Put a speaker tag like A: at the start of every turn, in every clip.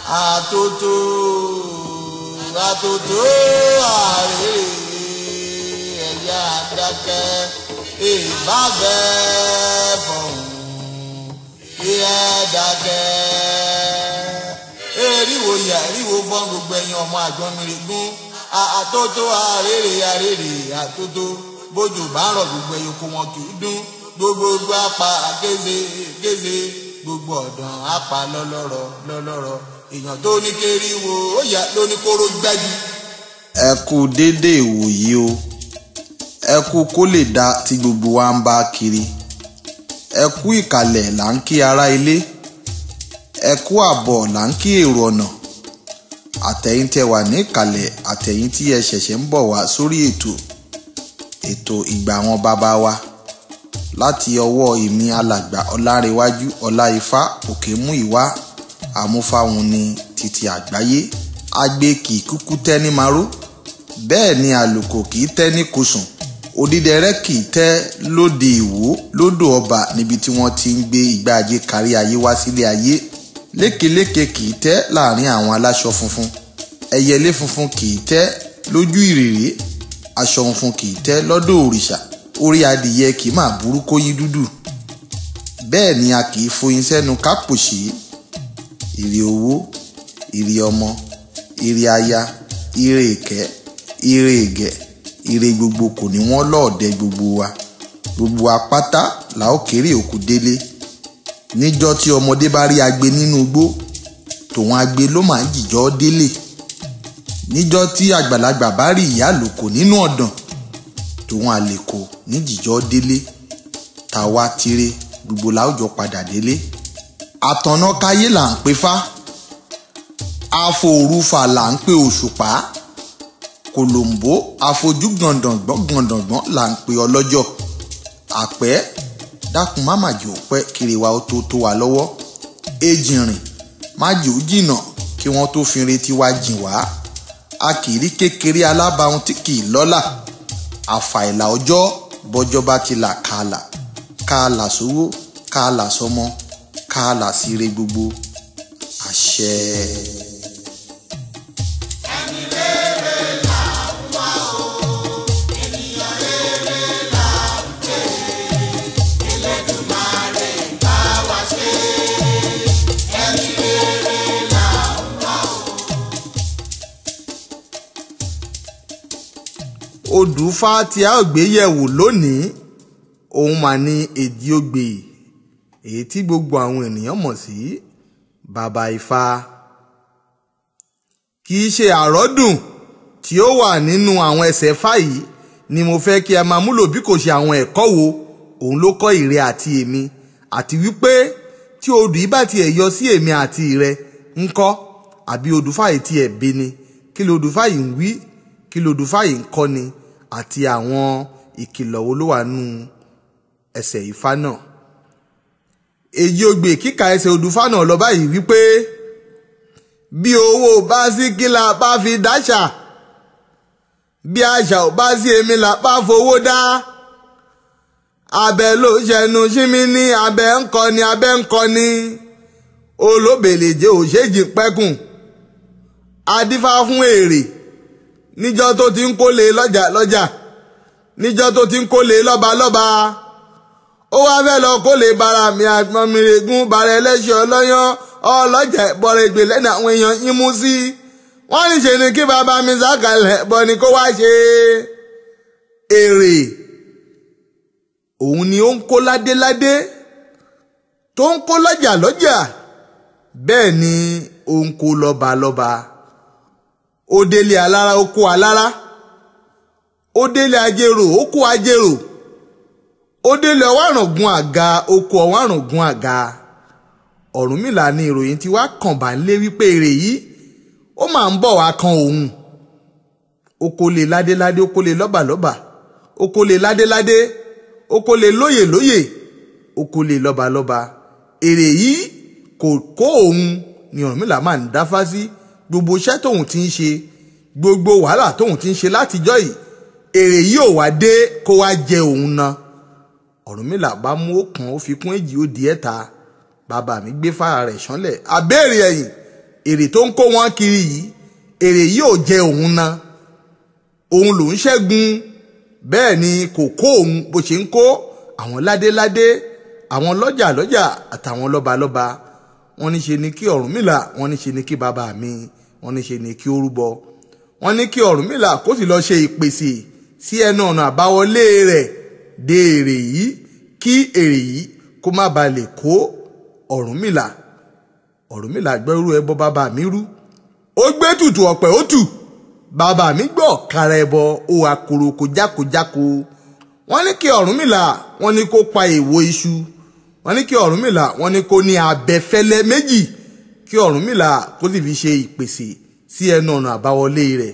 A: Àtótó àtótó àrèrè ẹ̀yà àdákẹ́ ìbáfẹ́ fọ̀hún kí ẹ dákẹ́. Eriwo yà eriwo fọ́n gbogbo ẹ̀yin ọmọ Àgbọnnìrègún. Àtótó àrèrè àrèrè àtótó bójú bá ń rọ̀ gbogbo ẹ̀yin oko wọn kì í dún. Gbogbogbò apá kéze kéze gbogbo ọ̀dàn apá lọ́lọ́rọ̀ lọ́lọ́rọ̀ èèyàn tó ní kériwo ó yà ló ní kóró gbẹ́jú.
B: Ẹ kú déédéé ìwòyí o, ẹ kú kó lè da tí gbogbo wa ń bá kiri, ẹ kú ìkàlẹ̀ là ń kí ará ilé, ẹ kú àbọ̀ là ń kí èrò ọ̀nà, àtẹ̀yìn tẹ wà ní ìkàlẹ̀ àtẹ̀yìn tí ẹ ṣẹ̀ṣẹ̀ ń bọ̀ wá sórí ètò ìgbà àwọn bàbá wa láti ọwọ́ èmi alàgbà Ọlárewájú Ọláifá Òkèmúìwá àmúfáwọn ní títí àgbáyé. Agbe kì í kúkú tẹ́ ní maró, bẹ́ẹ̀ ni àlùkò kì í tẹ́ ní kosùn, odídẹrẹ́ kì í tẹ́ lóde Ìwó lódò ọba níbi tí wọ́n ti ń gbé igbá ajé kárí ayé wá sílé ayé. Lékeléke kì í tẹ́ láàrin àwọn aláṣọ funfun, ẹyẹlé funfun kì í tẹ́ lójú ìrèrè, aṣọ funfun kì í tẹ́ lọ́dọ̀ òrìṣà, orí adìyẹ kì í máa burú kó yí dúdú, bẹ́ẹ̀ ni a kì í foyin sẹ́nu kápòṣì. Ire owó, ire ọmọ, ire aya, ire ìkẹ́, ire ìgẹ̀, ire gbogbo kò ní wọ́n lọ́ọ̀dẹ gbogbo wa. Gbogbo apáta là ó kéré òkú délé. Níjọ́ tí ọmọdé bá rí agbe nínú igbó, tòun agbe ló máa ń jìjọ́ délé. Níjọ́ tí àgbàlagbà bá rí ìyá àlùkò nínú ọ̀dàn, tòun àlèkò ní jìjọ́ délé. Tàwa tire gbogbo la ó jọ padà délé. Àtọ̀nàkáyé là ń pe fá, àfòrúfà là ń pe òṣùpá, kòlòǹbó àfojú gàndàngbọ́n gàndàngbọ́n là ń pe ọlọ́jọ́. Àpẹ́ dákun má mà jò pẹ́ kiri wa ó tó tó wa lọ́wọ́. Ejìnrìn má jò jìnà kí wọ́n tó fi retí wa jìn wá. A kì í rí kékeré alábàáhùn tí kì í lọ́là. Àfàìlà ọjọ́ bọ́jọ́ bá ti là kààlà, kààlà sówó, kààlà sọmọ, kààlà síre gbogbo. Àṣẹ.
A: Ẹni rere là ń wá o, ènìyàn rere là ń pè, Elédùmarè bá wa ṣe. Ẹni rere là ń wá o.
B: Odùfá tí a ó gbé yẹ̀wò lónìí òun mà ní Èjì Ogbè, èyí tí gbogbo àwọn ènìyàn mọ̀ sí Bàbá Ifá. Kì í ṣe àrọ́dùn tí ó wà nínú àwọn ẹsẹ̀ Ifá yìí ni mo fẹ́ kí ẹ máa múlò bí kò ṣe àwọn ẹ̀kọ́ wo òun ló kọ́ ìrẹ àti èmi, àti wípé tí odù yìí bá tiẹ̀ yọ sí èmi àti ìrẹ ńkọ́, àbí odùfá yìí tiẹ̀ bí ni, kí ló odùfá yìí ń wí, kí ló odùfá yìí ń kọ́ ni, àti àwọn ìkìlọ̀ wo ló wà nínú ẹsẹ̀ Ifá náà. Èjì Ogbè kíka ẹsẹ̀ odùfá náà lọ báyìí wípé bí owó bá sí kí la bá fi dáṣà, bí àṣà ò bá sí èmi la bá fowó dá, abẹ ló ṣẹnu sími ní abẹ ń kọni abẹ ń kọni, olóbèlèjẹ òṣèjì pẹ́kùn, adífá fún èrè níjọ́ tó ti ń kólé lọ́jà lọ́jà, níjọ́ tó ti ń kólé lọ́ba lọ́ba, ó wá fẹ́ lọ kólé bara mi Àgbọnnìrègún bara ẹlẹ́ṣẹ̀ ọlọ́yán ọlọ́jà ìbọ̀rẹ̀ ìgbè lẹ́nu àwọn èèyàn yín mú sí. Wọ́n ní ṣe ni kí bàbá mi sákàlẹ̀ bọ̀ ni kó wá ṣe èrè. Òun ni ó ń kó ládéládé tó ń kó lọ́jà lọ́jà, bẹ́ẹ̀ ni ó ń kó lọ́ba lọ́ba. Ó délé alára ó kó alára, ó délé ajérò ó kó ajérò, ó délé ọwárangún àga ó kó ọwárangún àga. Ọ̀rúnmìlà ni ìròyìn tí wá kàn bá ń lé wípé èrè yìí ó máa ń bọ̀ wá kan òun. Ó kó lé ládéládé, ó kó lé lọ́bàlọ́bà, ó kó lé ládéládé, ó kó lé lóyè lóyè, ó kó lé lọ́balọ́ba. Èrè yìí kò kó òun ni Ọ̀rúnmìlà máa ń dáfá sí. Gbogbo iṣẹ́ tóun ti ń ṣe, gbogbo wàhálà tóun ti ń ṣe látijọ́ yìí, èrè yìí ò wá dé kó wá jẹ òun na. Ọ̀rúnmìlà bá mú ọ̀kan ó fi kún èjì ó di ẹ̀ta. Bàbá mi gbé fára rẹ̀ ṣánlẹ̀, àbẹ́ẹ̀rẹ̀ ẹ̀yìn Èrè tó ń kó wọn kiri yìí, èrè yìí ò jẹ òun na, òun lòún ṣẹ́gun. Bẹ́ẹ̀ ni kò kó òun bó ṣe ń kó àwọn ládéládé, àwọn lọ́jà lọ́jà àtàwọn lọ́balọ́ba. Wọ́n ní ṣe ni kí Ọ̀rúnmìlà, wọ́n ní ṣe ni kí bàbá mi, wọ́n ní ṣe ni kí ó rúbọ. Wọ́n ní kí Ọ̀rúnmìlà kó sì lọ ṣe ìpèsè sí ẹnu ọ̀nà àbáwọlé rẹ̀ dé èrè yìí, kí èrè yìí kó má ba lè kó Ọ̀rúnmìlà. Ọ̀rúnmìlà gbẹ́rú ẹbọ bàbá mi rú, ó gbé tùtù ọ̀pẹ̀ ó tù, bàbá mi gbọ́ kàrà ẹbọ ó wà koroko jákojáko. Wọ́n ní kí Ọ̀rúnmìlà, wọ́n ní kó pa èèwọ̀ iṣu. Wọ́n ní kí Ọ̀rúnmìlà, wọ́n ní kó ní abẹfẹ́lẹ́ méjì, kí Ọ̀rúnmìlà kó sì fi ṣe ìpèsè sí ẹnu ọ̀nà àbáwọlé rẹ̀.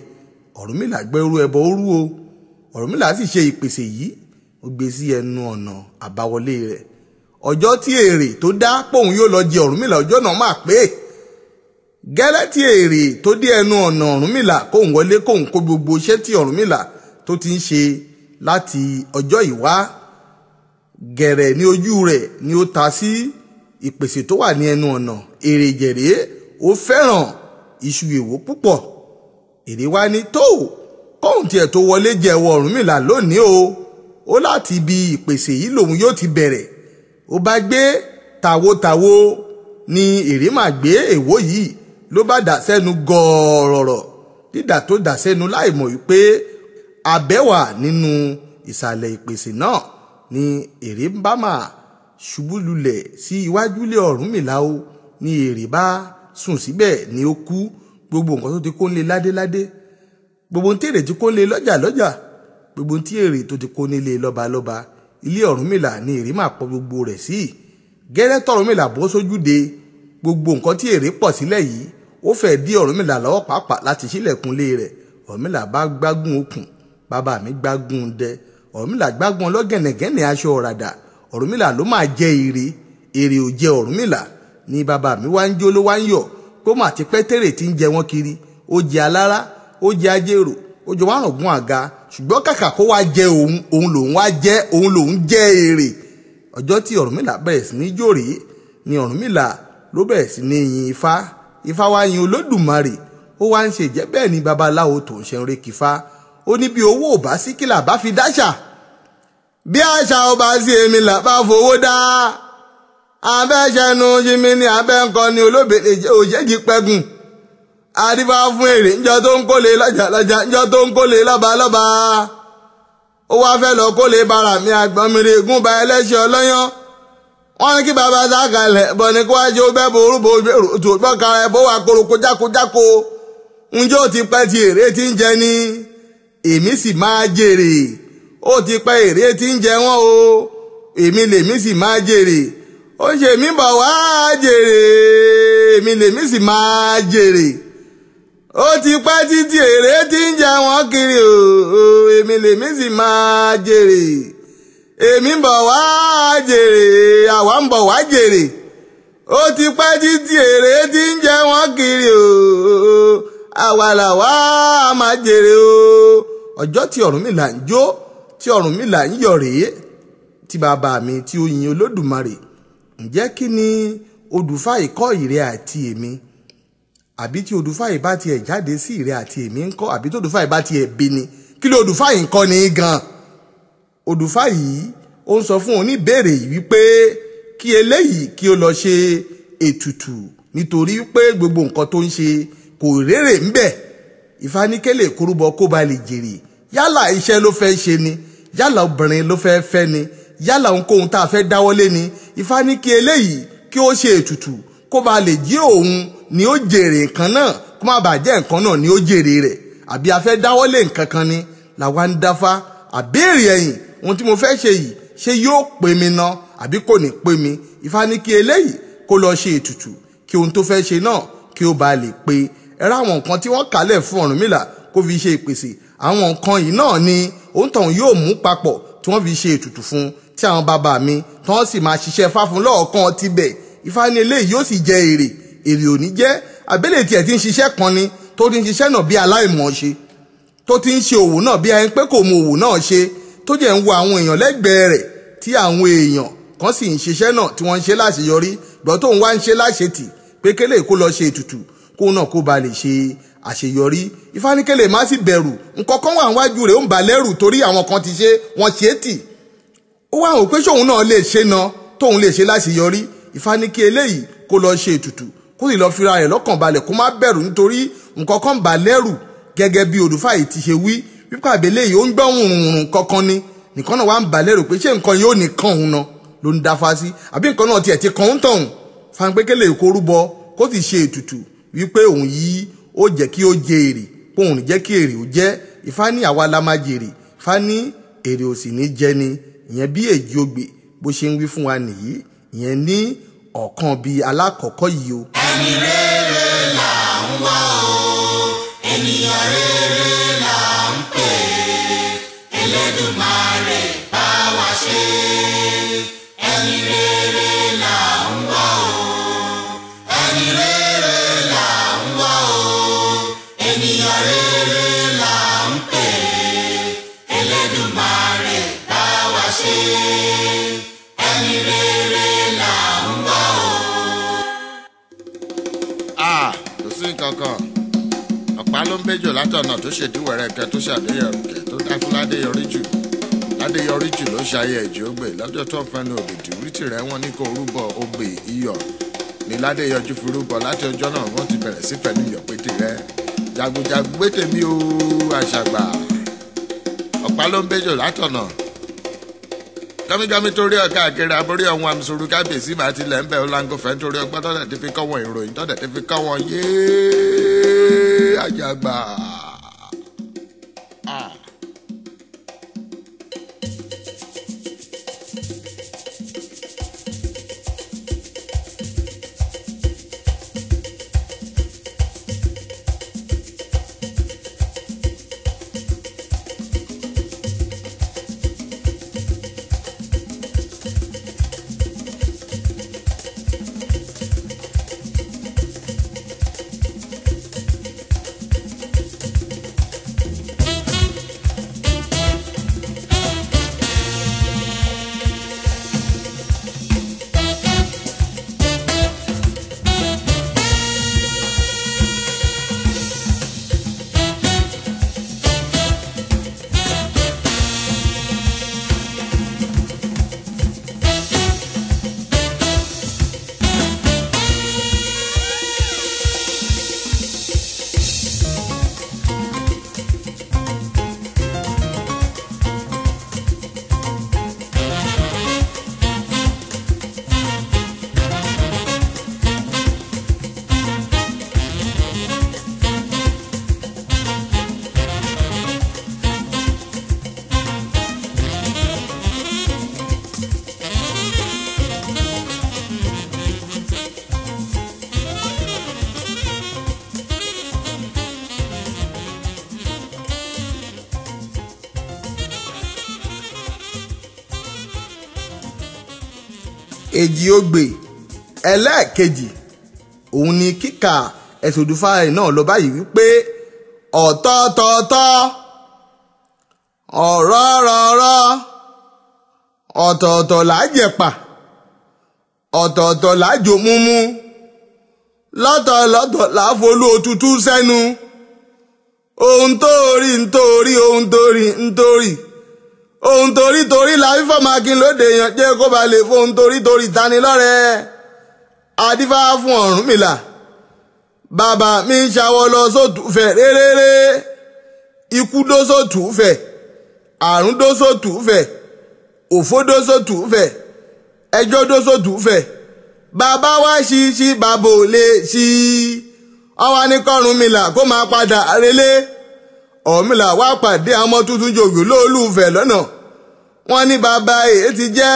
B: Ọ̀rúnmìlà gbẹ́rú ẹbọ ó rú o. Ọ̀rúnmìlà sì ṣe ìpèsè yìí, ó gbé sí ẹnu ọ̀nà àbáwọlé rẹ̀. Ọjọ́ tí èrè tó dá pòun yóò lọ jẹ Ọ̀rúnmìlà, ọjọ́ náà máa pé. Gẹ́lẹ́ tí èrè tó dé ẹnu ọ̀nà Ọ̀rúnmìlà, kóun wọlé kóun kó gbogbo iṣẹ́ tí Ọ̀rúnmìlà tó ti ń ṣe láti ọjọ́ ìwá. Gẹ̀rẹ̀ ní ojú rẹ̀ ni ó ta sí ìpèsè tó wà ní ẹnu ọ̀nà. Èrè jẹ̀rẹ̀ ó fẹ́ràn iṣu èèwọ̀ púpọ̀. Èrè wá ní tó kóun tiẹ̀ tó wọlé jẹ̀wọ̀ Ọ̀rúnmìlà lónìí o, ó láti ibi ìpèsè yìí lòun yóò ti bẹ̀rẹ̀. Ó bá gbé tàwotàwo ni èrè máa gbé èèwọ̀ yìí ló bá dà sẹ́nu gọ̀ọ̀rọ̀rọ̀. Dídà tó dà sẹ́nu láì mọ̀ wípé abẹ́ wà nínú ìsàlẹ̀ ìpèsè náà ni èrè ń bá máa ṣubú lulẹ̀ sí iwájú ilé Ọ̀rúnmìlà o. Ni èrè bá sùn síbẹ̀ ni ó kú. Gbogbo nǹkan tó ti kó nílé ládéládé, gbogbo ohun tí èrè ti kó nílé lọ́jà lọ́jà, gbogbo ohun tí èrè tó ti kó nílé lọ́balọ́ba, ilé Ọ̀rúnmìlà ni èrè máa pọ̀ gbogbo rẹ̀ sí. Gẹ́rẹ́ tọ̀rúnmìlà bọ́ sójúde, gbogbo nǹkan tí èrè pọ̀ sílẹ̀ yìí ó fẹ́ dí Ọ̀rúnmìlà lọ́wọ́ pàápàá láti ṣílẹ̀kùnlé rẹ̀. Ọ̀rúnmìlà bá gbágún okùn, bàbá mi gbágún dẹ, Ọ̀rúnmìlà gbágún ọlọ́gẹ̀nẹ̀gẹ̀nẹ̀ aṣọ ọ̀ràdà. Ọ̀rúnmìlà ló máa jẹ èrè, èrè ò jẹ Ọ̀rúnmìlà. Ni bàbá mi wá ń jó ló wá ń yọ̀ kó mà ti pẹ́ tèrè tí ń jẹ wọ́n kiri. Ó jẹ alára, ó jẹ ajérò, ó jẹ wárangún àga, ṣùgbọ́n kàkà kó wá jẹ òun, òun lòun wá jẹ, òun lòun jẹ èrè. Ọjọ́ tí Ọ̀rúnmìlà bẹ̀rẹ̀ sí ní jó rèé ni Ọ̀rúnmìlà ló bẹ̀rẹ̀ sí ní yin Ifá. Ifá wá yin Olódùmarè, ó wá ń ṣe ìjẹ́ bẹ́ẹ̀ ni babaláwo tó ń ṣe ń rékifá. Ó ní bí owó ò bá sí kí là bá fi dáṣà, bí àṣà ò bá sí èmi là bá fowó dá. Abẹ́ṣẹ́nu yìí ni abẹ́ ń kọ́ ni olóbèrè òṣèjì pẹ́gùn. Adífá fún èrè ńjọ́ tó ń kólé lọ́jà lọ́jà, ńjọ́ tó ń kólé lọ́ba lọ́ba. Ó wá fẹ́ lọ kólé bara mi àgbọ̀nmìrègún ba ẹlẹ́ṣẹ̀ ọlọ́yán. Wọ́n ní kí bàbá sákàlẹ̀ bọ̀ ní kó wá ṣe ó bẹ́ borúbo tó gbọ́kara ẹ̀ bó wà koroko jákojáko. Ǹjẹ́ ó ti pẹ́ tí èrè ti ń jẹ ni? Èmi sì máa jèrè. Ó ti pẹ́ èrè ti ń jẹ wọ́n o, èmi lèmi sì máa jèrè. Ó ṣe mí bọ̀ wá jèrè, èmi lèmi sì máa jèrè. Ó ti pẹ́ títí èrè tí ń jẹ wọ́n kiri o, èmi lèmi sì máa jèrè. Èmi ń bọ̀ wá jèrè, àwa ń bọ̀ wá jèrè. Ó ti pẹ́ títí èrè tí ń jẹ wọ́n kiri o, àwa làwa máa jèrè o. Ọjọ́ tí Ọ̀rúnmìlà ń jó, tí Ọ̀rúnmìlà ń yọ̀ rèé, tí bàbá mi tí ó yin Olódùmarè. Ǹjẹ́ kí ni odùfá ìkọ́ ìrẹ àti èmi? Àbí tí odùfá yìí bá tiẹ̀ jáde sí ìrẹ àti èmi ń kọ́? Àbí tí odùfá yìí bá tiẹ̀ bí ni? Kí ló odùfá yìí ń kọ́ ni gan? Odùfá yìí ó ń sọ fún oníbèrè yìí wípé kí eléyìí kí ó lọ ṣe ètùtù, nítorí pé gbogbo nǹkan tó ń ṣe kò rérè ń bẹ̀. Ifá ní kélé kúrúbọ kó ba lè jèrè. Yálà iṣẹ́ ló fẹ́ ṣe ni, yálà obìnrin ló fẹ́ fẹ́ ni, yálà ohunkóhun tá a fẹ́ dáwọ́lé ni. Ifá ní kí eléyìí kí ó ṣe ètùtù kó ba lè jí òun ni ó jèrè nǹkan náà, kó má bàa jẹ́ nǹkan náà ni ó jèrè rẹ̀. Àbí a fẹ́ dáwọ́lé nǹkan kan ni làwa ń dáfá. Àbéèrè ẹ̀yìn ohun tí mo fẹ́ ṣe yìí, ṣé yóò pè mí ná àbí kò ní pè mí? Ifá ní kí eléyìí kó lọ ṣe ètùtù kí ohun tó fẹ́ ṣe náà kí ó ba lè pé. Ẹ rá àwọn nǹkan tí wọ́n kálẹ̀ fún Ọ̀rúnmìlà kó fi ṣe ìpèsè. Àwọn nǹkan yìí náà ni òǹtọ̀hún yóò mú papọ̀ tí wọ́n fi ṣe ètùtù fún, tí àwọn bàbá mi tí wọ́n sì máa ṣiṣẹ́ fá fún lọ́ọ̀kan tibẹ̀. Ifá ní eléyìí yóò sì jẹ èrè, èrè ò ní jẹ́. Àbẹ́lẹ̀ tiẹ̀ ti ń ṣiṣẹ́ kan ni, tó ti ń ṣiṣẹ́ náà bí aláìmọ̀ọ́ṣe, tó ti ń ṣe òwò náà bí ẹni pé kò mọ òwò náà ṣe, tó jẹ́ ń wo àwọn èèyàn lẹ́gbẹ̀ẹ́ rẹ̀ tí àwọn èèyàn kan sì ń ṣiṣẹ́ náà tí wọ́n ń ṣe láṣeyọrí, gbọ́n tóun wá ń ṣe láṣetì pé kélé kó lọ ṣe ètùtù kó náà kó ba lè ṣe àṣeyọrí. Ifá ní kélé má sì bẹ̀rù, nǹkan kan wà níwájú rẹ̀ ó ń bà lẹ́rù torí àwọn kan ti ṣe wọ́n ṣe é tì. Ó wá wò pé ṣóun náà lè ṣe na tóun lè ṣe láṣeyọrí. Ifá ní kí eléyìí kó lọ ṣe ètùtù, kó sì lọ fira rẹ̀ lọ́kàn balẹ̀, kó má bẹ̀rù nítorí nǹkan kan bà lẹ́rù gẹ́gẹ́ bí Odùfá yìí ti ṣe wí wípé àbẹ̀lẹ̀ yìí ó ń gbọ́ wùrùnwùrùn kankan ni nìkan náà wà ń bà lẹ́rù pé ṣé nǹkan yóò nìkan òun náà ló ń dáfá sí àbí nǹkan náà tiẹ̀ ti kàn ń tọ̀hún. Fanpékélé kó rúbọ kó sì ṣe ètùtù wípé òun yìí ó jẹ́ kí ó jẹ èrè, pé òun jẹ́ kí èrè ó jẹ́. Ifá ní àwa la máa jèrè, Ifá ní èrè ò sì ní jẹ ni. Ìyẹn bí Èjì Ogbè bó ṣe ń wí fún wa nìyí, ìyẹn ní ọ̀kan bíi alákọ̀ọ́kọ́ yìí o.
A: Ẹni rere là ń wá o, ènìyàn rere là ń pè é, Elédùmarè bá wa ṣe. Ẹni rere là ń wá o, ẹni rere là ń wá o, ènìyàn rere là ń pè é, Elédùmarè bá wa ṣe. Ẹni rere là ń wá o.
C: Kò sí nǹkan kan. Ọ̀pá ló ń bẹ́jọ́ látọ̀nà tó ṣèdíwẹ̀rẹ̀kẹ́ tó ṣàdéyọ̀kẹ́ tó dá fún Ládéyọrí jù. Ládéyọrí jù ló ṣayé Èjì Ogbè lọ́jọ́ tó ń fẹnu òbìdì wítì rẹ̀ wọ́n ní kó rúbọ ogbè iyọ̀ ní Ládéyọjú fi rúbọ. Láti ọjọ́ náà wọ́n ti bẹ̀rẹ̀ sí fẹnu iyọ̀ pété rẹ̀. Jagunjagun gbé tèmi o àṣàgbà. Ọ̀pá ló ń bẹ́jọ́ látọ̀nà. Gámigámi torí ọ̀gá àkèrè aborí ọ̀hún àmìsòrò kábíyèsí màá tilẹ̀ ń bẹ̀ ọ̀làǹgọ̀fẹ́ nítorí ọgbọ́n tọ́tẹ̀ ti fi kọ́ wọn ìròyìn tọ́tẹ̀ ti fi kọ́ wọn yéé àjàgbà.
B: Èjì Ogbè ẹlẹ́ẹ̀kejì òun ni kíkà ẹsẹ̀ Odùfá rẹ̀ náà lọ báyìí wípé ọ̀tọ̀ọ̀tọ̀ọ̀tọ̀ ọ̀rọ̀ọ̀rọ̀ ọ̀tọ̀ọ̀tọ̀ là á jẹ̀pà, ọ̀tọ̀ọ̀tọ̀ là á jò múmú, lọ́tọ̀ọ̀lọ́tọ̀ là á folú òtútù sẹ́nu. Ohun tó rí ń torí, ohun tó rí ń torí, ohun torí torí la fífọ́ máa kí n lóde yàn jẹ́ kó ba lè fohun torí torí tani lọ́rẹ́. Adífá fún Ọ̀rúnmìlà, bàbá mi ń ṣàwọ̀ lọ sótùfẹ̀ réréré, ikú dó sótùfẹ̀, àrùn dó sótùfẹ̀, òfó dó sótùfẹ̀, ẹjọ́ dó sótùfẹ̀, bàbá wá ṣí ṣí bàbá ò lè ṣí. Ọwọ́ ní kọ́rùnmìlà kó máa padà relé. Ọ̀rúnmìlà wá pàdé àwọn ọmọ tuntun jòjò lóòlùfẹ̀ lọ́nà. Wọ́n ní bàbá èé ti jẹ́,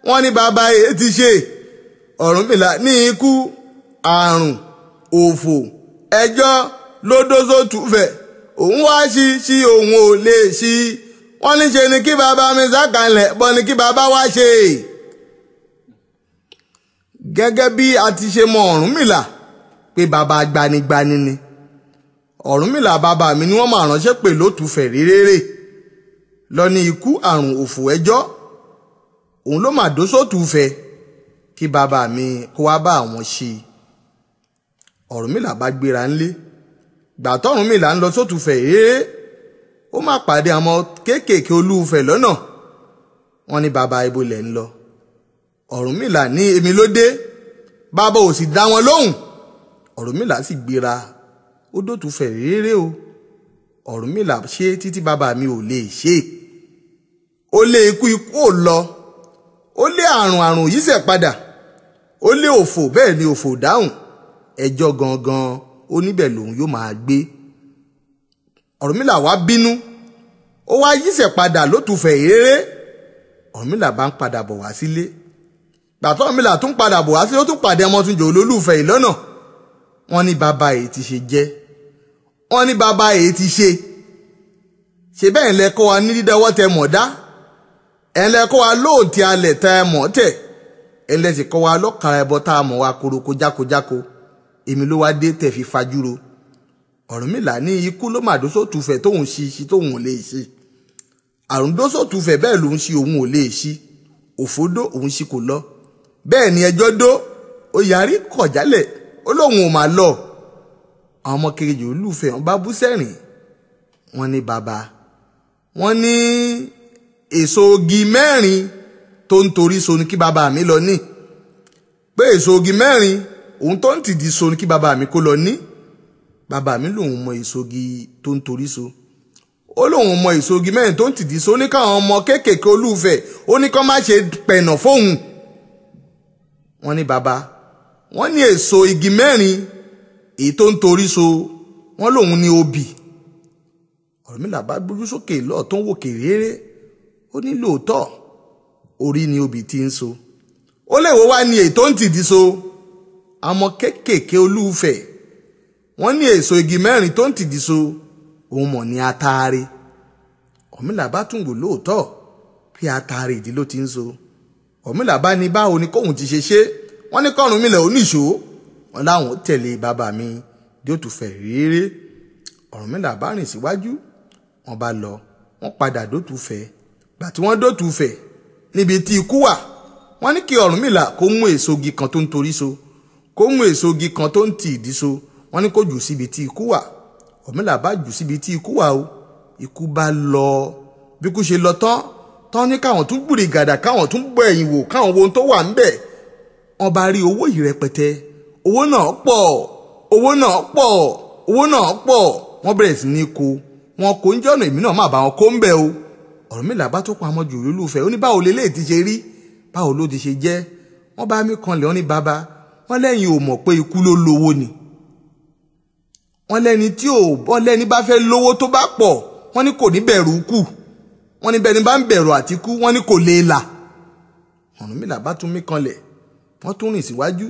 B: wọ́n ní bàbá èé ti ṣe. Ọ̀rúnmìlà ní ikú, àrùn, òfò, ẹjọ́ ló dó sótùfẹ̀, òun wá ṣí ṣí òun ò lè ṣí. Wọ́n ní ṣe ni kí bàbá mi sákàlẹ̀ bọ́ ni kí bàbá wá ṣe. Gẹ́gẹ́ bí a ti ṣe mọ Ọ̀rúnmìlà pé bàbá gbanigbani ni. Ọ̀rúnmìlà bàbá mi ni wọ́n máa ránṣẹ́ pè lótùfẹ̀ réréré lọ ní ikú, àrùn, òfò, ẹjọ́ òun ló máa dó sótùfẹ̀ kí bàbá mi kó wá bá àwọn ṣe. Ọ̀rúnmìlà bá gbéra ńlé. Gbà tọ́rúnmìlà ń lọ sótùfẹ̀ eré, ó má pàdé àwọn kéékèèké Olúfẹ̀ lọ́nà. Wọ́n ní bàbá ibo lẹ̀ ń lọ. Ọ̀rúnmìlà ní èmi ló dé. Bàbá ò sì dá wọn lóhùn. Ọ̀rúnmìlà sì gbéra, ó dòtúfẹ̀ réré o. Ọ̀rúnmìlà ṣe títí bàbá mi ò lè ṣe. Ó lé ikú, ikú ò lọ. Ó lé àrùn, àrùn yìí ṣẹ̀ padà. Ó lé òfò, bẹ́ẹ̀ ni òfò dáhùn. Ẹjọ́ gangan ó níbẹ̀ lòun yóò máa gbé. Ọ̀rúnmìlà wá bínú, ó wá yíṣẹ̀ padà lótùfẹ̀ réré. Ọ̀rúnmìlà bá ń padà bọ̀ wá sílé. Gbàtọ́ Ọ̀rúnmìlà tún padà bọ̀ wá sílé, ó tún pàdé ọmọ tún jò Olólùfẹ̀ yìí lọ́nà. Wọ́n ní bàbá èyí ti ṣe jẹ́. Wọ́n ní bàbá èyí ti ṣe. Ṣe bẹ́ẹ̀ lẹ kọ́ wa ní dídáwọ́ tẹ mọ̀ dá. Ẹ̀ lẹ kọ́ wa lóòtì alẹ̀ tẹ mọ̀ tẹ̀. Ẹ̀ lẹ sì kọ́ wa lọ́kàrà ẹbọ tá a mọ̀ wa koroko jákojáko. Èmi ló wá dé tẹ̀ fi fajúro. Ọ̀rúnmìlà ní ikú ló mà dósòtúfẹ̀ tóun ṣi ṣi tóun ò lè ṣe. Àrùn dósòtúfẹ̀ bẹ́ẹ̀ lòun ṣi òun ò lè ṣi. Òfò dó òun ṣi kò lọ. Bẹ́ẹ̀ ni ẹjọ́ dó, ó yarí kọ̀ jálẹ̀, ó lóun ò mà lọ. Àwọn ọmọ kejì Olúfẹ̀ wọn bá bú sẹ́rìn. Wọ́n ní bàbá, wọ́n ní èso igi mẹ́rin tó ń torí so ni kí bàbá mi lọ ní. Pé èso igi mẹ́rin òun tó ń tìdí so ni kí bàbá mi kó lọ ní. Bàbá mi lòun mọ èso igi tó ń torí so. Ó lóun mọ èso igi mẹ́rin tó ń tìdí so. Ó ní káwọn ọmọ kéékèèké Olúfẹ̀, ó ní kó má ṣe pẹ̀nà fóun. Wọ́n ní bàbá, wọ́n ní èso igi mẹ́rin èyí tó ń torí so, wọ́n lòun ní obì. Ọ̀rúnmìlà bá gbójú sókè lọ́ọ̀ tó ń wò kéréré. Ó ní lóòótọ́ orí ni obì ti ń so. Ó lè wo wá ní èyí tó ń tìdí so. Àwọn kéékèèké Olúfẹ̀ wọ́n ní èso igi mẹ́rin tó ń tìdí so, òun mọ̀ ní ataare. Ọ̀rúnmìlà bá tún wò lóòótọ́ bí ataare ìdí ló ti ń so. Ọ̀rúnmìlà bá ní báwo ni kóun ti ṣe ṣe. Wọ́n ní kọ́rùnmìlà oníṣòó. Wọ́n láwọn tẹ̀lé bàbá mi dé òtúfẹ̀ réré. Ọ̀rúnmìlà bá rìn síwájú, wọ́n bá lọ, wọ́n padà dótúfẹ̀. Gbà tí wọ́n dótúfẹ̀ níbi tí ikú wà, wọ́n ní kí Ọ̀rúnmìlà kó mú èso igi kan tó ń torí so, kó mú èso igi kan tó ń tì ìdí so. Wọ́n ní kó jù síbi tí ikú wà. Ọ̀rúnmìlà bá jù síbi tí ikú wà o. Ikú bá lọ. Bí ikú ṣe lọ tán, tán ní káwọn tún gbùrì gàdà, káwọn tún bọ ẹ̀yìn wò, káwọn wo ohun tó wà ńbẹ̀. Wọ́n bá rí owó yìí rẹpẹtẹ. Owó náà pọ̀, owó náà pọ̀, owó náà pọ̀. Wọ́n bẹ̀rẹ̀ sí ní kó. Wọn kò ń jọ́nà èmi náà má bá wọn kó ń bẹ̀ o. Ọ̀rúnmìlà bá tó pamọ́ jù Olúfẹ̀. Ó ní báwo leléyìí ti ṣe rí, báwo ló ti ṣe jẹ́. Wọ́n bá mí kanlẹ̀, wọ́n ní bàbá, wọ́n lẹ́yìn ò mọ̀ pé ikú ló lówó ni. Wọ́n lẹ́ni tí ò bọ́ lẹ́ni bá fẹ́ lówó tó bá pọ̀, wọ́n ní kò ní bẹ̀rù kú. Wọ́n ní bẹ́ni bá ń bẹ̀rù àti kú, wọ́n ní kò lè là. Ọ̀rúnmìlà bá tún mí kanlẹ̀, wọ́n tún rìn síwájú.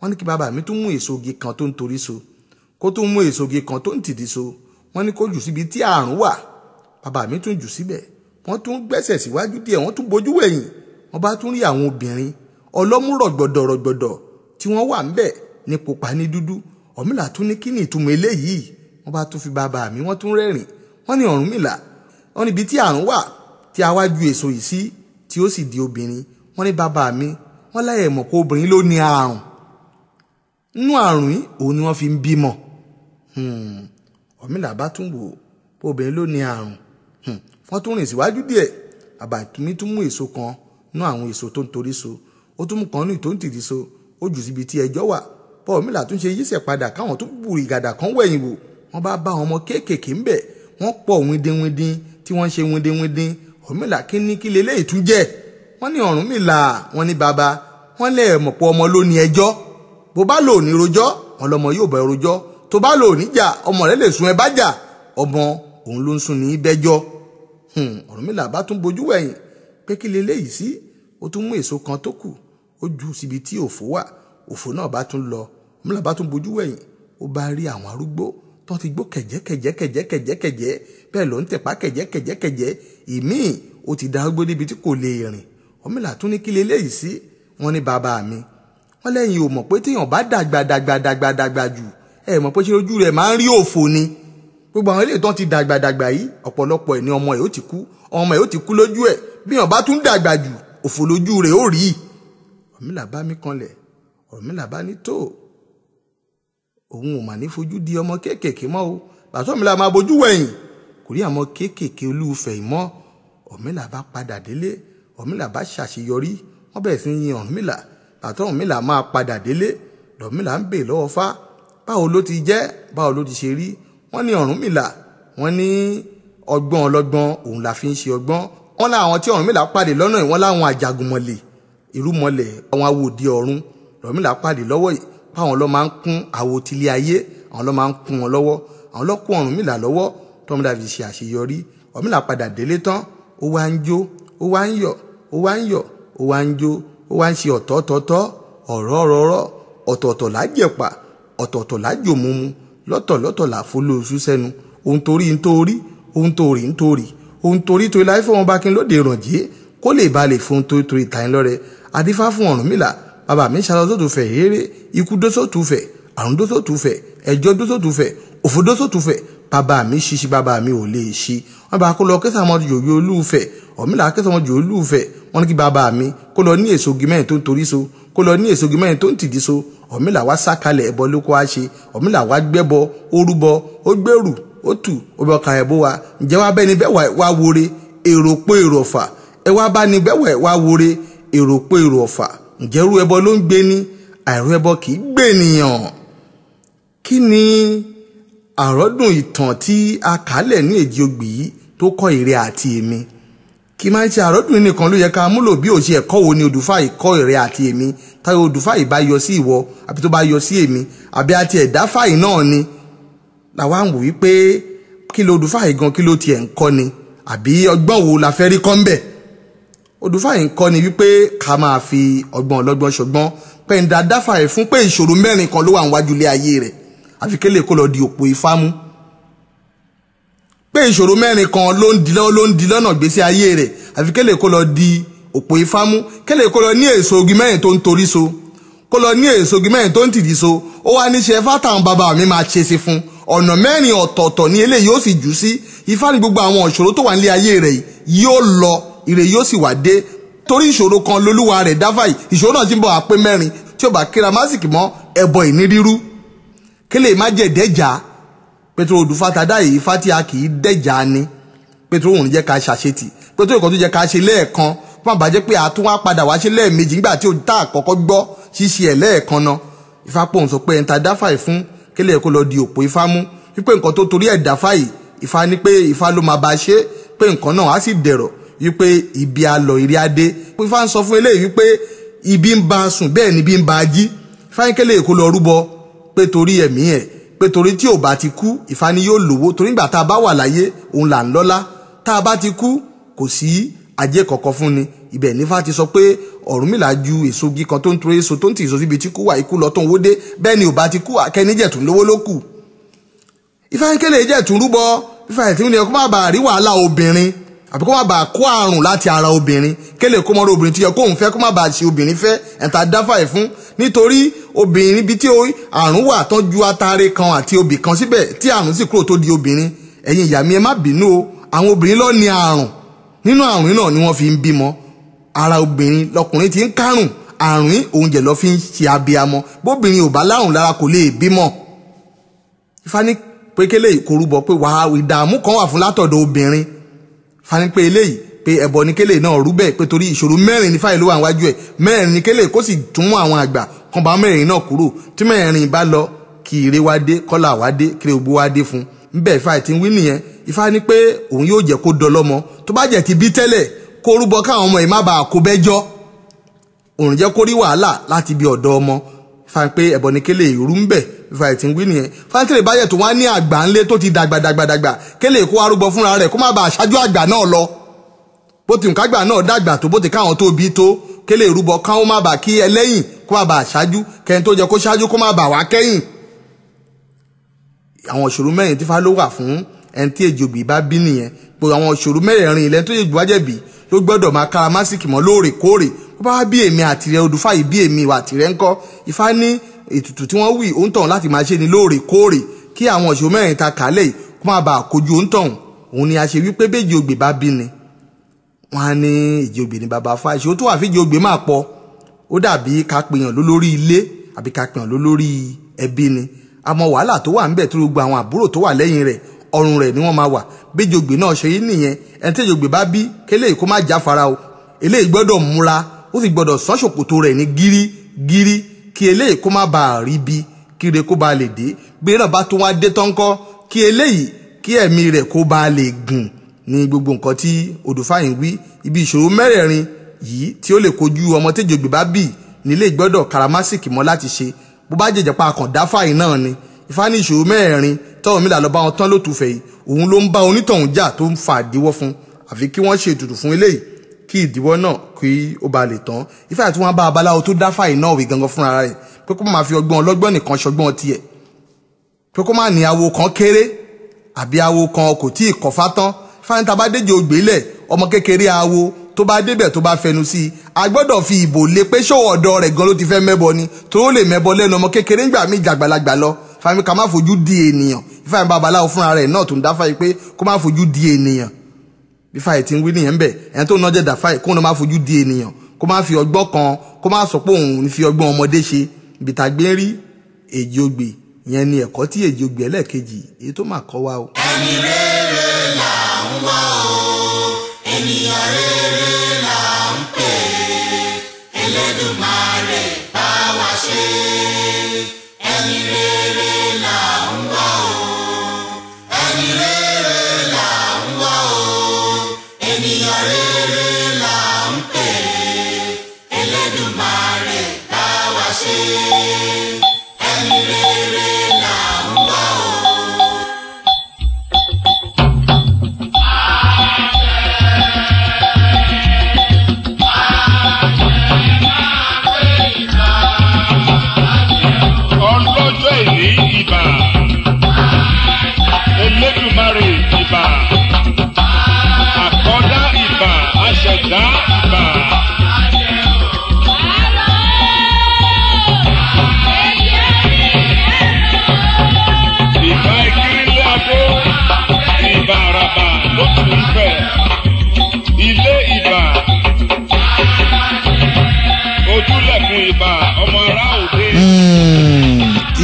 B: Wọ́n ní kí bàbá mi tún mú èso igi kan tó ń torí so, kó tún mú èso igi kan tó ń tìdí so. Wọ́n ní kó jù síbi tí àrùn wà. Bàbá mi tún jù síbẹ̀. Wọ́n tún gbẹ́sẹ̀ síwájú díẹ̀, wọ́n tún bojú wẹ̀yìn. Wọ́n bá tún rí àwọn obìnrin ọlọ́mú rọ̀gbọ̀dọ̀ rọ̀gbọ̀dọ̀ tí wọ́n wà ńbẹ̀ ní pupa ní dúdú. Ọ̀rúnmìlà tún ní kí ni ìtumọ̀ eléyìí. Wọ́n bá tún fi bàbá mi, wọ́n tún rẹ́rìn. Wọ́n ní Ọ̀rúnmìlà, wọ́n níbi tí àrùn wà tí a wá ju èso yìí sí tí ó sì di obìnrin. Wọ́n ní bàbá mi, wọ́n láyẹ̀ mọ̀ pé obìnrin ló ní àrùn. Nínú àrùn yìí òun ni wọ́n fi ń bímọ. Ọ̀rúnmìlà bá tún wò pé obìnrin ló ní àrùn. Wọ́n tún rìn síwájú díẹ̀. Bàbá mi tún mú èso kan nú àwọn èso tó ń torí so. Ó tún mú kan nú tó ń tìdí so. Ó jù síbi tí ẹjọ́ wà. Ọ̀rúnmìlà tún ṣe yíṣẹ̀ padà káwọn tún bù ìgàdà kan wẹ̀yìn wò. Wọ́n bá bá àwọn ọmọ kéékèèké ń bẹ̀. Wọ́n pọ̀ wíndínwíndín tí wọ́n ṣe wíndínwíndín. Ọ̀rúnmìlà kí ní kí leléyìí tún jẹ́. Wọ́n ní Ọ̀rúnmìlà, wọ́n ní bàbá, wọ́n lẹ̀ mọ̀ pé ọmọ ló ní ẹjọ́. Bó bá lò ní rojọ́, wọn lọmọ yóò bá rojọ́. Tó bá lò ní jà, ọmọ rẹ lè sun ẹ bá jà. Ọmọ òun ló ń sun ní bẹ́jọ́. Ọ̀rúnmìlà bá tún bojú wẹ̀yìn pé kí leléyìí sí. Ó tún mú èso kan tó kù, ó jù síbi tí òfò wà. Òfò náà bá tún lọ. Ọ̀rúnmìlà bá tún bojú wẹ̀yìn, ó bá rí àwọn arúgbó tó ti gbó kẹ̀jẹ́ kẹ̀jẹ́ kẹ̀jẹ́ kẹ̀jẹ́ kẹ̀jẹ́, bẹ́ẹ̀ ló ń tẹ̀pá kẹ̀jẹ́ kẹ̀jẹ́ kẹ̀jẹ́. Ìmíì ó ti darúgbó níbi tí kò lè rìn. Ọ̀rúnmìlà tún ní kí leléyìí sí. Wọ́n ní bàbá mi, wọ́n lẹ́yìn ò mọ̀ pé téèyàn bá dàgbà dàgbà dàgbà dàgbà jù, ẹ mọ̀ pé ṣe ojú rẹ̀ máa ń rí òfò ni. Gbogbo àwọn eléyìí tó ti dàgbà dàgbà yìí, ọ̀pọ̀lọpọ̀ ẹ̀ ní ọmọ ẹ̀ ó ti kú, ọmọ ẹ̀ ó ti kú lójú ẹ̀. Bí èèyàn bá tún dàgbà jù, òfò lójú rẹ̀ ó rí. Ọ̀rúnmìlà bá mi kanlẹ̀. Ọ̀rúnmìlà bá ní tó, Òun ò mà ní fojú di ọmọ kéékèèké mọ́ o. Bàtọ́ Ọ̀rúnmìlà máa bojú wẹ̀yìn, kò rí àwọn kéékèèké Olúfẹ̀ mọ́. Ọ̀rúnmìlà bá padà délé, Ọ̀rúnmìlà bá ṣàṣeyọrí, wọ́n bẹ̀rẹ̀ sí yin Ọ̀rúnmìlà. Bàtọ́ Ọ̀rúnmìlà máa padà délé, Ọ̀rúnmìlà ń bè lọ́wọ́ Fá, báwo ló ti jẹ́, báwo ló ti ṣe rí? Wọ́n ní Ọ̀rúnmìlà, wọ́n ní ọgbọ́n ọlọ́gbọ́n òun la fi ń ṣe ọgbọ́n. Wọ́n láwọn tí Ọ̀rúnmìlà pàdé lọ́nà ìwọ́n láwọn àjàgùnmọ̀lẹ̀, ìrúmọlẹ̀, àwọn awòdì ọ̀run. Ọ̀rúnmìlà pàdé lọ́wọ́ yìí, báwọn lọ́ máa ń kún àwo tilé ayé, àwọn lọ́ máa ń kún wọn lọ́wọ́, àwọn lọ́ kún Ọ̀rúnmìlà lọ́wọ́ tọ́mọdé fi ṣe àṣeyọrí. Ọ̀rúnmìlà padà délé tán, ó wá ń jó, ó wá ń yọ̀, ó wá ń yọ̀, ó wá ń jó, ó wá ń ṣe ọ̀tọ̀ọ̀tọ̀tọ̀, ọ̀rọ̀ ọ̀rọ̀, ọ̀tọ̀ọ̀tọ̀ lájẹ̀pà, ọ̀tọ̀ọ̀tọ̀ lájòmumu, lọ́tọ̀lọ́tọ̀ làfolóṣù sẹ́nu. Ohun torí ń torí, ohun torí ń torí, ohun torí torí láì fọwọ́n bá kí n lóde ìrànjẹ́ kó lè ba lè fún torí torí ìtàn lọ́rẹ. Adífá fún Ọ̀rúnmìlà, bàbá mi ṣàlọ́ sótù fẹ̀ eré, ikú dósòtù fẹ̀, àrùn dósòtù fẹ̀, ẹjọ́ dósòtù fẹ̀, òfò dósòtù fẹ̀, bàbá mi ṣiṣi bàbá mi ò lè ṣi. Wọ́n bá kó lọ kẹsàn-án jòyè Olúfẹ̀, Ọ̀rúnmìlà kẹsàn-án jòyè Olúfẹ̀, wọ́n ní kí bàbá mi kó lọ ní èso igi mẹ́rin tó ń torí so, kó lọ ní èso igi mẹ́rin tó ń tìdí so. Ọ̀rúnmìlà wá sákalẹ̀ ẹbọ ló kó wá ṣe. Ọ̀rúnmìlà wá gbẹ́bọ, ó rúbọ, ó gbèrú, ó tù, ó bọ ka ẹbọ wa. Ǹjẹ́ wá bẹ́ni bẹ́ẹ̀ wá wore, èrò pé èrò ọ̀fà. Ẹ wá bá ni bẹ́ẹ̀ wá wore, èrò pé èrò ọ̀fà. Ǹjẹ́ rú ẹbọ ló ń gbé ní? Àìrú ẹbọ kì í gbé ènìyàn. Kí ni àrọ́dùn ìtàn tí a kálẹ̀ ní Èjì Ogbè yìí tó kọ́ ìrẹ àti èmi? Kí máa ń ṣe àrọ́dùn nìkan ló yẹ ká múlò bí ò ṣe ẹ̀kọ́ wo ni Odùfá yìí kọ́ ìrẹ àti èmi? Táyọ̀ Odùfá yìí bá yọ sí ìwọ àbí tó bá yọ sí èmi àbí àti ẹ̀dá fáyìí náà ni làwa ń wò wípé kí ló Odùfá yìí gan, kí ló tiẹ̀ ń kọ́ ni, àbí ọgbọ́n wo la fẹ́ rí kọ́ ń bẹ̀? Odùfá yìí ń kọ́ ni wípé ká máa fi ọgbọ́n ọlọ́gbọ́n ṣọgbọ́n. Pẹ̀ǹdà dáfà ẹ̀ fún pé ìṣòro mẹ́rin kan ló wà níwájú ilé ayé rẹ̀, àfi kélé kó lọ di òpó ifá mú. Pé ìṣòro mẹ́rin kan ló ń di lọ́nà gbèsè ayé rẹ̀, àfi kélé kó lọ di òpó ifá mú, kélé kó lọ ní èso igi mẹ́rin tó ń torí so, kó lọ ní èso igi mẹ́rin tó ń tìdí so. Ó wá níṣẹ́ fátàwọn bàbá mi máa ṣe sí fún ọ̀nà mẹ́rin ọ̀tọ̀ọ̀tọ̀ ní eléyìí yóò sì jù sí. Ifá ní gbogbo àwọn ìṣòro tó wà nílé ayé rẹ̀ yóò lọ, ire yóò sì wá dé. Torí ìṣòro kan lolúwa rẹ̀ dáfà yìí, ìṣòro náà ti ń bọ̀ àpé mẹ́rin tí ó bá kíra másìkì mọ́ ẹbọ ìnírírú. Kélé má jẹ́ dẹ́jà. Pétérò Odùfá tadá yìí, ifá tí a kì í dẹ́jà ni. Pétérò òun jẹ́ ká ṣàṣetì, pétérò ìkan tó jẹ́ ká ṣe lẹ́ẹ̀kan, fún àbájẹ́ pé àtún wá padà wá ṣe lẹ́ẹ̀mejì nígbà tí ó tá àkọ́kọ́ gbọ́ ṣíṣe ẹ̀ lẹ́ẹ̀kan náà. Ifá pòun sọ pé ẹni ta dáfà yìí fún kélé kó lọ di òpó ifá mú, wípé nǹkan tó torí ẹ̀ dáfà yìí, ifá ní pé ifá ló máa bá ṣe, pé nǹkan náà á sì dẹ̀rọ̀, wípé ibi alọ ìrì adé. Ifá ń sọ fún eléyìí wípé ibi ń ba sùn bẹ́ẹ̀ ni ibi ń ba jí. Ifá ní kélé kó lọ rúbọ pé torí ẹ̀mí ẹ̀, pé torí tí ò bá ti kú Ifá ní yóò lówó, torí nígbà tá a bá wà láyé òun là ń lọ́lá, tá a bá ti kú kò sí ajé kọ̀ọ̀kan fún ni. Ibẹ̀ nífá ti sọ pé Ọ̀rúnmìlà ju èso igi kan tó ń torí èso tó ń tì èso síbi tí kú wà, ikú lọ tó ń wó dé, bẹ́ẹ̀ ni ò bá ti kú akẹ́nijẹ̀ tún lówó ló kù. Ifá ní kélé jẹ́ tún rúbọ, Ifá ẹ̀ tí ń ní kó má bàa rí wàhálà obìnrin àbí kó má bàa kó àrùn láti ara obìnrin, kélé kó mọ́rọ́ obìnrin tí yẹ kóun fẹ́ kó má bàa ṣe obìnrin fẹ́ ẹ̀ta dáfà ẹ̀ fún. Nítorí obìnrin ibi tí àrùn wà tán ju atare kan àti obì kan síbẹ̀ tí àrùn sì kúrò tó di obìnrin. Ẹ̀yin ìyá mi ẹ má bínú o, àwọn obìnrin ló ní àrùn, nínú àrùn náà ni wọ́n fi ń bímọ. Ara obìnrin lọkùnrin ti ń kárùn, àrùn oúnjẹ lọ fi ń ṣe abiyamọ, bóbìnrin ò bá lárùn lára kò lè bímọ. Ifá ní pé kélé kó rúbọ pé wàá ìdààmú kan wà fún látọ̀dọ̀ obìnrin. Ifá ní pé eléyìí pé ẹbọ ní kélé náà rú bẹ́ẹ̀, pé torí ìṣòro mẹ́rin ní fáìlì wà níwájú ẹ̀, mẹ́rin ní kélé kó sì tún mú àwọn àgbà kan bá mẹ́rin náà kúrò, tí mẹ́rin bá lọ kí ire wá dé, kọ́là wá dé, kí ire gbogbo wá dé fún un. Ńbẹ̀ Ifá ti ń wí nìyẹn. Ifá ní pé òun yóò jẹ́ kó dọlọ́mọ, tó bá jẹ́ ti bí tẹ́lẹ̀ kó rúbọ káwọn ọmọ yìí má bàa kó bẹ́jọ́, òun jẹ́ kó rí wàhálà láti bí ọ̀dọ̀ ọmọ. Ifá ní pé ẹbọ ní kélé ìrú ńbẹ̀. Ifá ti ń wí nìyẹn. Ifá ní kélé báyẹ̀ tó wá ní àgbà ńlé tó ti dàgbà dàgbà dàgbà, kélé kó wá rúbọ fúnra rẹ̀ kó má bàa ṣáájú àgbà náà lọ. Bó ti nǹkan náà dàgbà tó, bó ti káwọn tó bí tó, kélé ìrúbọ káwọn má bàa kí ẹlẹ́yìn kó má bàa ṣáájú, kẹ́ni tó jẹ kó ṣáájú kó má bàa wá kẹ́yìn. Àwọn ìṣòro mẹ́rin tí Ifá ló wà fún ẹni tí Èjì Ogbè bá bí nìyẹn. Pé àwọn ìṣòro mẹ́rẹ̀ẹ̀rin ilẹ̀ tó yẹ gbájẹ̀bí ló gbọ́dọ̀ máa kára másìkì mọ́ lóòrèkóòrè. Bó bá bí èmi àtìrẹ Odùfá yìí bí èmi ìwà àtìrẹ ńkọ́, Ifá ní ètùtù tí wọ́n wí òǹtọ̀hún láti máa ṣe ni lóòrèkóòrè kí àwọn ìṣòro mẹ́rin ta kálẹ̀ kó má bàa kojú òǹtọ̀hún. Òun ni a ṣe wípé béjì Ogbè bá bí ni wọ́n á ní Èjì Ogbè ní bàbá Ifá. Ìṣòro tó wà fíjì Ogbè máa pọ̀, ó dàbí ká pèèyàn lólórí ilé àbí ká pèèyàn lólórí ẹbí ni. Àmọ́ wàhálà tó wà ńbẹ̀ tó gbogbo àwọn àbúrò tó wà lẹ́yìn rẹ̀ ọrùn rẹ̀ ni wọ́n máa wà. Béjògbè náà ṣe yí nìyẹn, ẹni tí èjògbè bá bí kélé kó má jáfara o, eléyìí gbọ́dọ̀ múra, ó sì gbọ́dọ̀ sán ṣòkòtò rẹ̀ ní gírí gírí kí eléyìí kó má bàa rí bí kíre kó bá lè dé. Bí náà bá tún wá dé tán kọ́, kí eléyìí kí ẹ̀mí rẹ̀ kó bá lè gùn ní gbogbo nǹkan tí Odùfá yìí wí. Ibi ìṣòro mẹ́rẹ̀ẹ̀rin yìí tí ó lè kojú ọmọ téjògbè bá bì nílé gbọ́dọ̀ karamásìkì mọ́ láti ṣe. Bó bá jẹjẹ pa àkàndá fàyín náà ni Ifá ní ìṣòro mẹ́rẹ̀ẹ̀rin tọ́wọ́n mi là lọ bá wọn tán lótùfẹ̀ yìí, òun ló ń bá onítọ̀hún jà tó ń fa ìdíwọ́ fún, àfi kí wọ́n ṣe ètùtù fún eléyìí kí ìdíwọ́ náà kí ó ba lè tán. Ifá àti wọn bá babaláwo tó dá fàyín náà wí gangan fúnra rẹ̀ pé kó má fi ọgbọ́n ọlọ́gbọ́n nìkan ṣọgbọ́n tiẹ̀, pé kó má ní awo kan kéré àbí awo kan kò tí ì kọ̀fá tán. Ifá ní ta bá déje ògbélẹ̀ ọmọ kékeré awo tó bá débẹ̀ tó bá fẹnu sí i, a gbọ́dọ̀ fi ìbò lé pé ṣòwò ọ̀dọ̀ rẹ̀ gan ló ti fẹ́ mẹ́bọ ni, tó lè mẹ́bọ lẹ́nu ọmọ kékeré ńgbà mí jàgbàlagbà lọ. Ifá ní ká má fojú di ènìyàn. Ifá ní babaláwo fúnra rẹ̀ náà tó ń dáfá yìí pé kó má fojú di ènìyàn. Ifá yìí ti ń wí nìyẹn ńbẹ̀, ẹni tó ń nájẹ́ dàfá yìí kó má fojú di ènìyàn, kó má fi ọgbọ́n kan, kó má sọ pé òun fi ọgbọ́n ọmọdé ṣe. Ibi tá a gbé rí èjì ogbè yẹn ni ẹ̀kọ́ tí èjì ogbè ẹlẹ́ẹ̀kejì èyí tó mà kọ́ wa o.
A: Ẹni rere là ń wá o, ènìyàn rere là ń pè é, Elédùmarè bá wa ṣe. Ẹni rere là ń wá o, ẹni rere là ń wá o, ènìyàn rere là ń pè é, Elédùmarè bá wa ṣe. Ẹni rere là ń wá o.
D: Ọlọ́jọ́ ìní ìbà, Elédùmarè ìbà, àkọ́dá ìbà, aṣẹ̀dá ìbà. Ìbà ìkírílé adó, ìbà àràbà lókù Ifẹ̀, ilé ìbà, ojúlẹ̀kùn ìbà, ọmọ ará òde.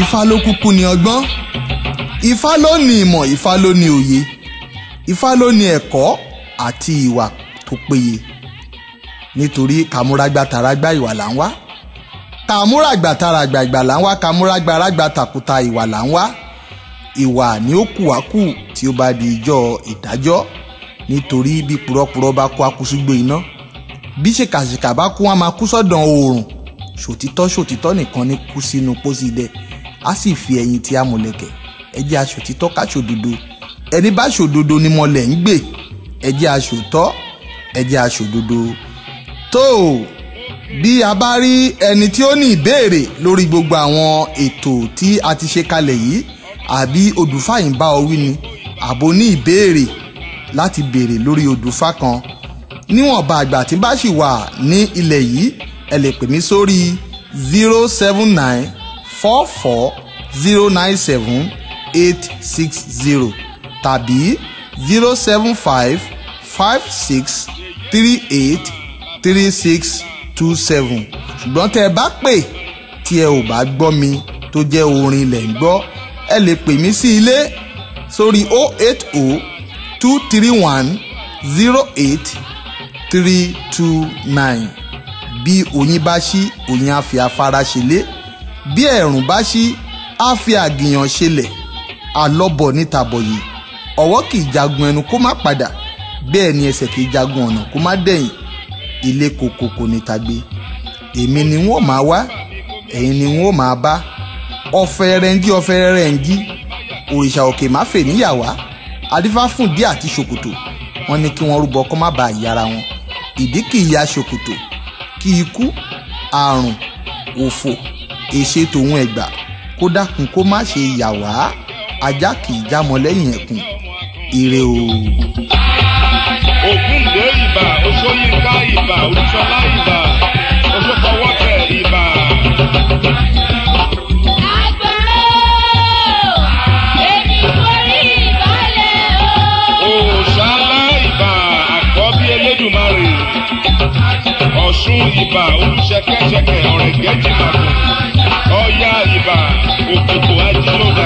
B: Ifá ló kúkú ní ọgbọ́n, Ifá ló ní ìmọ̀, Ifá ló ní òye, Ifá ló ní ẹ̀kọ́ àti ìwà tó péye. Nítorí kàmúragbà tàràgbà ìwà là ń wá, kàmúragbà tàràgbà ìgbà là ń wá, kàmúragbàràgbà tàkúta ìwà là ń wá. Ìwà ni ó kù wá kù tí ó bá di ijọ́ ìdájọ́. Nítorí bí purọ́purọ́ bá kú akúsúgbó iná, bí ṣèkàṣèkà bá kú wọn máa kú sọ́dàn oòrùn. Ṣòtítọ́ ṣòtítọ́ nìkan ní kú sínú pósí idẹ, á sì fi ẹ̀yìn tí a mọ̀lẹ̀kẹ̀. Ẹ jẹ́ aṣòtítọ́ ká ṣòdodo, ẹni bá ṣòdodo ni mọ̀lẹ̀ ń gbè. Ẹ jẹ́ aṣòtọ́, ẹ jẹ́ aṣòdodo. Tó bí a bá rí ẹni tí ó ní ìbéèrè lórí gbogbo àwọn ètò tí a ti ṣe kalẹ̀ yìí, àbí Odùfá yìí ń bá ọ wí ni, àbò ní ìbéèrè láti béèrè lórí Odùfá kan, níwọ̀nba àgbà tí bá sì wà ní ilẹ̀ yìí, ẹ lè pè mí sórí 079 44 097 860 tàbí 075 56 38 36 27. Ṣùgbọ́n tẹ́ ẹ bá pè tí ẹ ò bá gbọ́ mi tó jẹ́ orin ilẹ̀ ń gbọ́, ẹ lè pè mí sí ilé sórí 080 231 08 329. Bí oyin bá ṣí, oyin á fi afárá ṣelé, bí ẹ̀rùn bá ṣí, á fi àgìyàn ṣelẹ̀. Àlọ́bọ̀ níta bọ̀yì, ọwọ́ kì í jagun ẹnu kó má padà, bẹ́ẹ̀ ni ẹsẹ̀ kì í jagun ọ̀nà kó má dẹ̀yìn. Ilé kokoko níta gbé, èmi ni wọ́n máa wá, ẹ̀yin ni wọ́n máa bá. Ọ̀fẹ́ rẹ̀ ń jí, ọ̀fẹ́ rẹ̀ ń jí, òrìṣà òkè má fè níyàwá. Adífá fún dí àti ṣòkòtò, wọ́n ní kí wọ́n rúbọ kó má bàa yára wọn. Ìdí kì í ya ṣòkòtò, kí ikú, àrùn, òfò, èṣe tòun ẹ̀gbà kó dákun kó má ṣe yà wá. Ajá kì í jámọ́ lẹ́yìn ẹkùn. Ire o.
D: Ògúndé ìbà, Oṣóyínká ìbà, Olúṣọlá ìbà, Oṣófọwọ́tẹ̀ ìbà. Òòṣàlá ìbà, àkọ́bí Elédùmarè. Ọ̀ṣun ìbà, Olúṣẹ̀kẹ̀ṣẹ̀kẹ̀, Ọ̀rẹ̀gẹ́jìmàgùn. Ọya ìbà, Òkòtò ajílógo.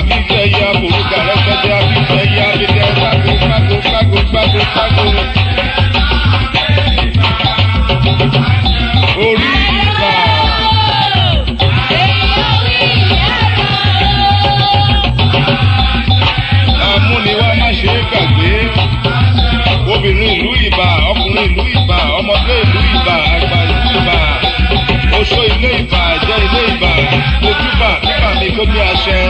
D: Àbíjẹyẹ àforúkà rẹpẹtẹ àbíjẹyẹ àbíjẹ gbágo gbágo gbágo gbágo gbágo. Orí ìgbà. Amúniwá má ṣe é gbàgbé. Obìnrin ìlú ìbà, ọkùnrin ìlú ìbà, ọmọdé ìlú ìbà, àgbà ìlú ìbà. Oṣó ilé ìbà, jẹ́ ilé ìbà, ojúbà nígbà mi kó bí aṣẹ.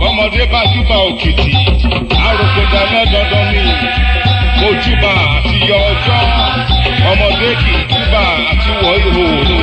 D: Ọmọdé bá júbà òkìtì, àròkọdà mẹ́dandan ni. Ojúbà àti yọ ọjọ́, ọmọdé kì í júbà àti wọ ìhòòhò.